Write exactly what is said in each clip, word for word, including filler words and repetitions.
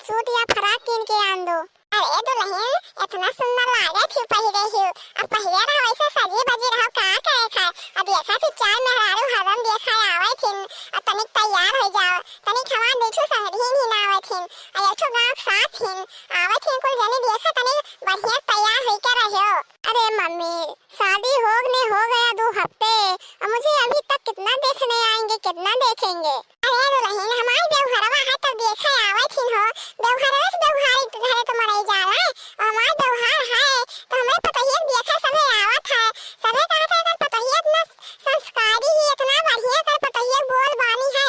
सूट या फराक कीन के आन दो। अरे दुलहिन, एतना सुंदर लागत ही पहिरे ही। अब पहिरे रहो, ऐसे सजी बजी रहो, का करे खाए? अब देखा थी चार मेहरारू हरन देखा आवे थिन, अब तनिक तैयार हो जाओ, तनिक हमार देखो सहरीन ही ना आवे थिन, अब एक ठो गाँव के साथ हिन, आवे थिन कुल जने देखा तनिक बढ़िया तैयार होई के रहो। अरे मम्मी, शादी हो ने हो गया दो हफ्ते, और मुझे अभी तक कितना देखने आएंगे, कितना देखेंगे? अरे दुलहिन, हमार बेवहरवा है तब देखे आवत हिन हो, बेवहरवे से बेवहारी घरे तो मरई जाला, और हमार बेवहार है तो हमरे पतोहिया के देखे सभे आवत है, सभे कहत है एकर पतोहिया इतना संस्कारी ही, इतना बढ़िया एकर पतोहिया बोल बानी है,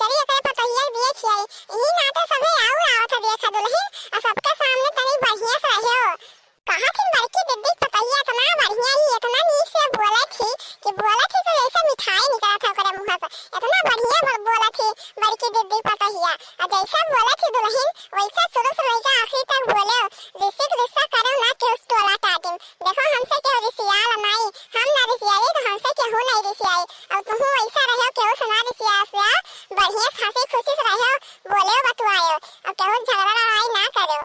चली एकरे पतोहिया के देख आई, यही नाते सभे आउर आवत है देखे दुलहिन, और सबके सामने तनी बढ़िया से रहो। कहा थी बड़की दीदी पतोहिया इतना बढ़िया ही, इतना नीक से बोलत ही कि बोलत ही तो जैसे मिठाई निकलत है ओकरे मुँह से। इतना बढ़िया ब-, बोलत ही बड़की दीदी पतोहिया। और जैसे बोलत ही दुलहिन, वैसे शुरू से लेके आखिरी तक बोले, "रिसिक रिस्सा करो ना केहू टोला टाटिम। देखो हमसे केहू रिसियाल नाई, हम ना रिसियाई तो हमसे केहू नहीं रिसियाई। और तुहू वैसा रहो, केहू से ना रिसिया से, बढ़िया से हंसी खुशी से रहो, बोले बतुआयो, और केहू झगड़ा लड़ाई ना करो।"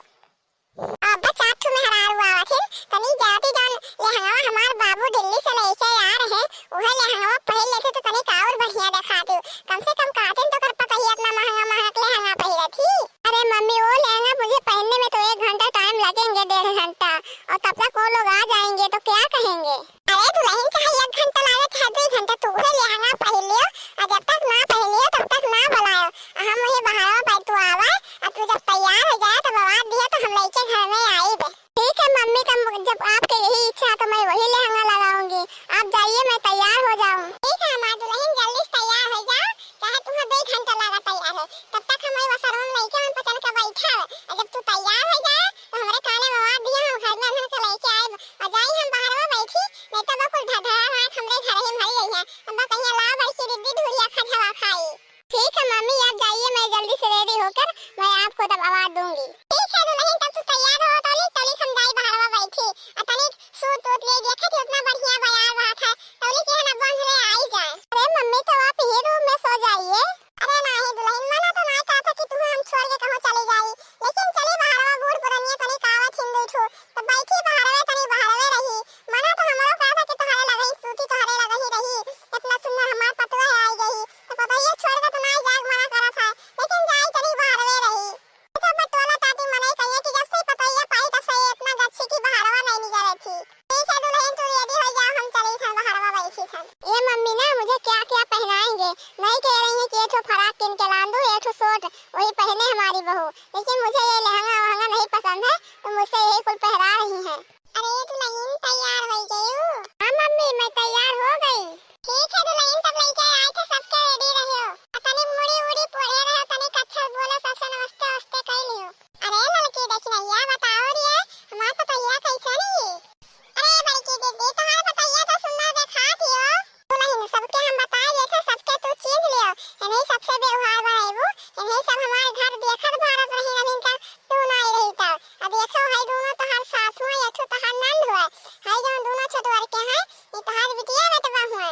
अब चार ठो मेहरारू आवत हिन, तनी जाति जौन लेहंगवा हमार बाबू दिल्ली से लेके आ रहे, उहे लेहंगवा पहिर लेते तो तनी और बढ़िया देखात। कम से कम कातिन तो कर पतोहिया इतना महंगा महंगा के लेहंगा पहिरत ही। अरे मम्मी, वो लेहंगा मुझे पहनने में तो एक घंटा टाइम लगेंगे, डेढ़ घंटा, और तब तक वो लोग आ जाएंगे तो क्या कहेंगे? अरे दुलहिन, चाहे एक घंटा लागे, चाहे दुई घंटा, तू उहे लेहंगा पहिर लियो, और जब तक ना पहिर लियो, तब तक ना बुलायो। आ हम वही बहरवा बैठ, तू आवे, और तू जब तैयार हो जाए, तब आवाज दियो, तो हम लइके घर में आइबे। ठीक है मम्मी, तब जब आपके यही इच्छा है, तो मैं वही लेहंगा लगाऊंगी। आप जाइए, मैं तैयार हो जाऊं। ठीक है हमार दुलहिन, जल्दी से तैयार हो जाओ, चाहे तुम्हें दो घंटा लगा तैयार हो, तब तक हम वही वसरवा में लइके हम पचन के बैठा है, और जब तू तैयार हो जाए, तो हमरे काने में आवाज दियो, हम घर में अंधन के लइके आए, और जाई हम बाहर में बैठी, नहीं तो बकुल धधड़ा मार हमरे घर ही मर गई है। अब कहिया ला बड़की दीदी ढूढ़िया खजवा खाई। ठीक है मम्मी, आप जाइए, मैं जल्दी से रेडी होकर मैं आपको तब आवाज दूंगी। ठीक है दुलहिन, तब तू तैयार हो, तौली तौली हम जाई बाहर में बैठी, और तनी सूत तूत ले देखे थी, उतना बढ़िया बयार रहा था, तौली के है ना बंद ले आई जाए। अरे मम्मी, तो आप यही रूम में सो जाइए। अरे नाही दुलहिन, मना तो नाही कहत है कि तुम्हें हम छोड़ के कहूँ चली जाई, लेकिन चली बाहरवा बूढ़ पुरनिया तनी कावत हिंदू ठू, तो बैठी बाहरवे तनी बाहरवे रही। मना तो हमरो कहत है कि तोहरे लगही सूती, तोहरे लगही रही, इतना सुंदर हमार पतोह आई गई, तो पतोहिया छोड़ के तो नाही जाए मना करत है, लेकिन जाई तनी बाहरवे रही। तो बटोला ताती मनई कहिए कि जब से पतोहिया पाई तब से इतना गच्छी की बाहरवा नहीं निकले थी। ठीक है दुलहिन, तू रेडी हो जा, हम चली थन बहरवा बैठी थन। ए मम्मी ना, मुझे क्या क्या पहनाएंगे? नहीं कह रही है कि ये ठो फराक किन के लान दो, ये ठो सूट, वही पहने हमारी बहू, लेकिन मुझे ये लहंगा वहंगा नहीं पसंद है, तो मुझसे यही कुल पहरा रही हैं। अरे दुलहिन, तैयार हो गई हो? हाँ मम्मी, मैं तैयार हो गई। ठीक है दुलहिन, तब लइके आए थे, सबके रेडी रहियो। आ तनी मुड़ी उड़ी पोड़े रहो, तनी कच्छा बोलो, सबसे नमस्ते वस्ते कई लियो। अरे ललकी दखिनैया, बताओ रे, हमार पतोहिया कैसे रही? अरे बड़की दीदी, तोहार पतोहिया तो सुंदर देखात हियो। दुलहिन, सबके हम बताए देथे, सबके तू चीन्ह लियो। इन्हीं सबसे व्यवहार बनाइबू, इन्हीं सब हमार घर देखत भारत रही, अभी तक तू ना आई रही तब। अब देखो, है दोनों तोहार सासू है, एक ठो तोहार नंद हुआ, है जो दोनों छोटवर के हैं, ये तोहार बिटिया बेटवा हुआ।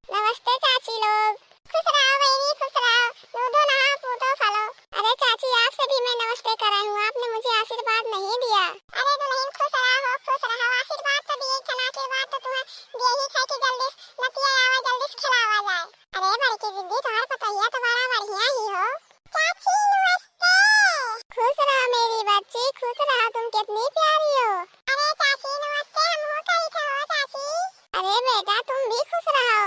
नमस्ते चाची लोग। खुश रहो बहिनी, खुश रहो। लूडो नहाओ, कूदो, फलो। अरे चाची, आपसे भी मैं नमस्ते कर रही हूँ, आपने मुझे आशीर्वाद नहीं दिया। अरे दुलहिन, खुश रहो, खुश रहो। आशीर्वाद तो दिए थे ना, आशीर्वाद तो तुम्हें दिए ही थे कि जल्दी से नतिया आवा, जल्दी से खिलावा जाए। अरे बड़की दीदी, तुम्हार पतोहिया तो बड़ा बढ़िया ही हो। चाची नमस्ते। खुश रहो मेरी बच्ची, खुश रहो, तुम कितनी प्यारी हो। अरे चाची नमस्ते, हम हो कही थे हो चाची। अरे बेटा, तुम भी खुश रहो।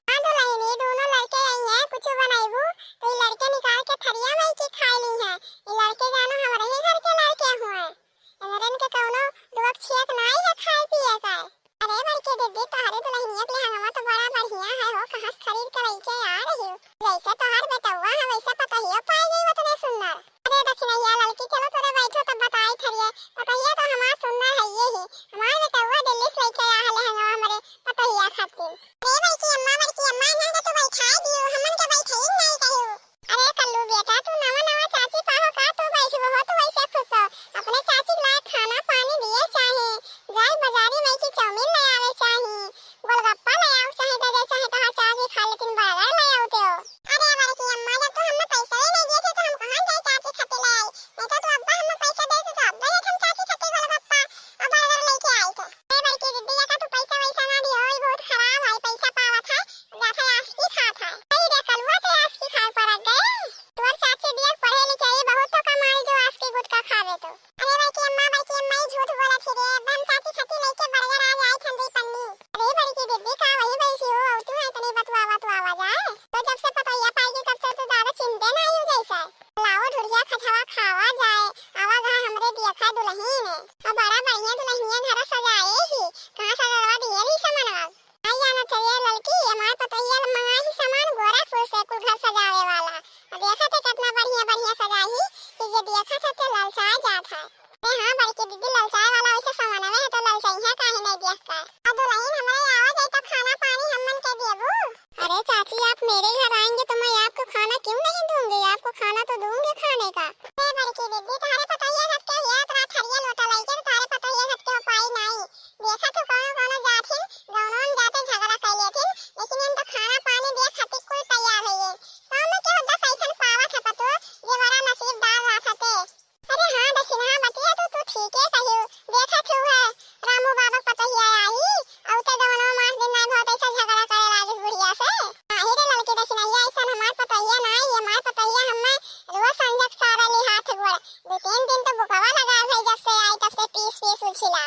हाँ दुलहिन, ये दोनों लड़के आई हैं, कुछ बनाइबू तो ये लड़के निकाल के थरिया में की खाई ली हैं। ये लड़के जानो हमरे ही घर के लड़के हुए, इनरन के कौनो रोक छेक नाई है खाए पिए का। अरे बड़की दीदी, तोहरे दुलहिनिया के लेहंगवा तो बड़ा बढ़िया है हो, कहाँ से खरीद के लइके आ रही हो? जैसे तोहार बेटवा है वैसे पतोहियो पाई गई उतने सुंदर। अरे दखिनैया ललकी, चलो तोरे बैठो तब बताई थरिये, पतोहिया तो हमार सुंदर है ये ही, हमार बेटवा दिल्ली से लइके आया है लहंगवा हमरे पतोहिया खातिर। अरे बड़की अम्मा, बड़की अम्मा, इन्हन के तू बैठाई दियो, हमन के बैठाई नहीं कहियो। अरे कल्लू बेटा, तू नवा नवा चाची पाहो का तू बैठबो हो, तू वैसे खुश हो। अपने चाची के लायक खाना पानी दिए चाहे, जाए बाजारी में की चाउमीन ले आवे चाहे, गोलगप्पा ले आवे चाहे, दे दे चाहे, तोहार चाची खा लेकिन बर्गर ले आते हो। अरे बड़की अम्मा, जब तू हमें पैसा ही नहीं दिए थे तो हम या खजवा खावा जाए, आवा घा हमरे देखा दुलहिन। अब बड़ा बढ़िया दुलहिनिया घर सजाए ही, कहाँ सजवा दिए ली समनवा। आई जाना चाहिए ललकी, हमार पतोहिया मंगाई ही सामान गोरखपुर से कुल घर सजावे वाला। अब देखा थे कितना बढ़िया बढ़िया सजाई ही कि जे देखा थे ते ललचाए जात है। अरे हाँ बड़की दीदी, ललचाए वाला वैसे सामान में है तो ललचाई है काहे नहीं देख कर। अब दुलहिन हमरे आवा जाए तो खाना पानी हमन के देबू। अरे चाची, आप मेरे घर आएंगे तो मैं आपको खाना क्यों नहीं दूंगी, आपको खाना तो दूंगी खाने का। ए बड़की दीदी, तोहरे पतोहिया सबके हुआ तो रात हरिया लोटा लइके तो तोहरे पतोहिया सबके उपाय नाई। देखा तू कौनो कौनो जाथिन, गौनों में जाते झगड़ा कर लेथिन, लेकिन हम तो खाना पानी दिए खातिर कुल तैयार है ये। गाँव में केहू दस ऐसन पावत है पतोह, जे बड़ा नसीबदार रह सके। अरे हाँ दखिनहा बतिया तो तू ठीके कहियो। देखत हूँ है रामू बाबा पतोहिया आई, औते जवनो मास दिन नाई भवत ऐसा झगड़ा करे लागिस बुढ़िया से। नाही रे ललकी दखिनहिया, ऐसन हमार पतोहिया ना आई, हमार पतोहिया हमें रोज संझक सारा ली हाथ गोड़। दो तीन दिन तो बुकवा लगा भाई, जब से आई तब से पीस पीस उछिला।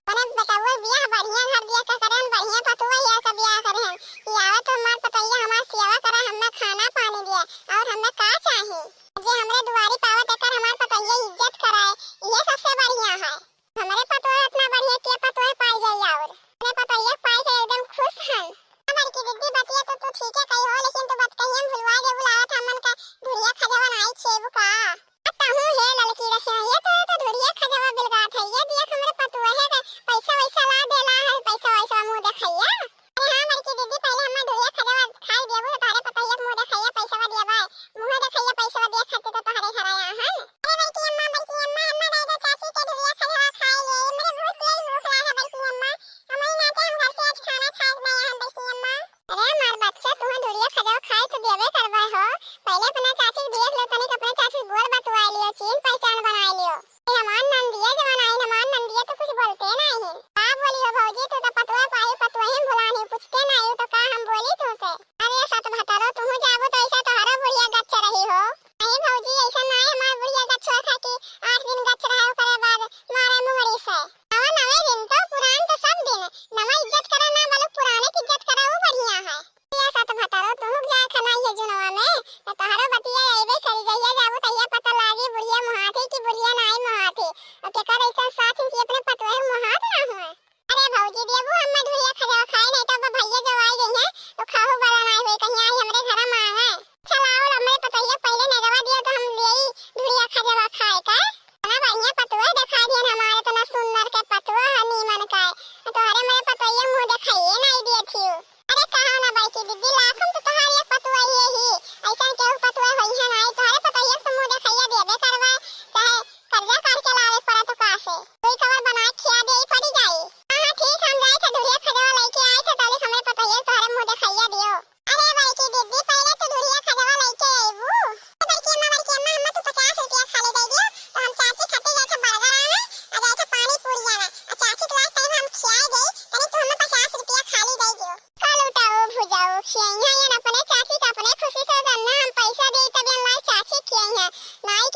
मने बताओ बियाह बढ़िया घर दिया का करें, बढ़िया पतोहिया का बियाह करें। कि आवे तो हमार पतोहिया हमार सेवा करे, हमें खाना पानी दिए और हमें का चाही। जे हमरे दुआरी पावत एकर हमार पतोहिया इज्जत कराए, ये सबसे बढ़िया है। हमरे पतोह इतना बढ़िया के पतोह पाई जाई और हमरे पतोहिया पाई के एकदम खुश हन। हाँ बड़की दीदी, बतिया तो तू ठीके कही हो, लेकिन तू बतकहिया में भुलवा देबू, लागत हमन का ढुरिया खजवा नाई खेबू का। अब तहूँ हे ललकी रखिया, ये तो, तो ढुरिया खजवा बिलगात है, ये दिया हमरे पतोह है, पैसा वैसा ला देला है, पैसा वैसा मुँह देखैया। अरे हाँ बड़की दीदी, पहले हमें ढुरिया खजवा खाई देबू तो तोहरे पतोहिया के मुँह देखैया पैसवा देबा। मुँह देखैया पैसवा दिए खातिर तो तोहरे घर आया हन। अरे बड़की अम्मा, बड़की अम्मा, अम्मा दे दो चाची के ढुरिया खजवा खाए ले। मेरे भूख लगी, भूख लगा है बड़की अम्मा। हमारे नाते हम घर से आज खाना खाए नहीं आए हैं बड़की अम्मा। अरे हमार बच्चा, तुम्हें ढुरिया खजवा खाए तो देबे करबे हो। पहले अपना चाची के देख लो तनिक, अपने चाची से बोल बतुआ लियो, चीन पहचान बनाए लियो। ए, हमार नंदिया जवन आई, हमार नंदिया तो कुछ बोलते नाही। का बोली हो भौजी, तू तो पतोह पाई, पतोह ही भुलानी, पूछते नाही, तो का हम बोली तुमसे? अरे सत भतरो, तुहू जाबू तो ऐसा तोहरो बुढ़िया गच्च रही हो। नहीं भौजी, ऐसा नाही, हमार बुढ़िया गच्च हुआ था कि आठ दिन गच्च रहा, ओकरे बाद मारे मुंगरी से। नवा नवे दिन तो, पुरान तो सब दिन। नवा इज्जत करा ना, बलुक पुराने की इज्जत करा, वो बढ़िया है। ए सत भतरो, तुहू जाए खनाई है जुनवा में, तो तोहरो बतिया अइबे करी, जहिया जाबू तहिया पता लागी, बुढ़िया मुहात ही कि बुढ़िया नाई मुहात ही। और केकर ऐसन साथ ही कि अपने पतोह मुहात ना हुए। अरे भौजी, देबू हम्मे ढुरिया खजवा खाए, नहीं तो अब भैया जो आई गई हैं, तो खाहू बड़ा नाई हुए, कहीं आई हमरे घर मांगे। चलाओ, हमरे पतोहिया पहले नेगवा दिया तो हम लेई ढुरिया खजवा खाए का। इतना बढ़िया पतोह देखा दियन हमारे, इतना सुंदर के पतोह है नीमन का। तोहरे मेरे पतोहिया मुंह देखाइए नाई दिए थी। अरे कहा ना बड़की दीदी, लाखन तो तोहार एक पतोह ये ही, ऐसा केहू पतोह होई है नाई, तोहरे पतोहिया के तो मुंह देखाइए देबे करबे, चाहे कर्जा काट के लावे पड़ा तो का से, कोई कवर बना के खिया दे पड़ी जाई। हाँ, हाँ, ठीक, हम जाए थे ढुरिया खजवा लेके आए थे, ताले हमरे पतोहिया के तोहरे मुंह देखाइए दियो। अरे बड़की दीदी, पहले तो ढुरिया खजवा लेके अइबू। ए बड़की अम्मा, बड़की अम्मा, अम्मा तू पचास रुपया खाली दे दियो, तो हम चाची खातिर जाए थे बर्गर आना, आ जाए थे पानी पूरी आना, आ चाची के लास्ट टाइम हम खियाए गई, तनी तू हमें पचास रुपया खाली दे दियो। कल उठाओ भुजाओ खियाई है, यार अपने चाची का अपने खुशी से जानना, हम पैसा दे तब यार लाई चाची खियाई है, नाई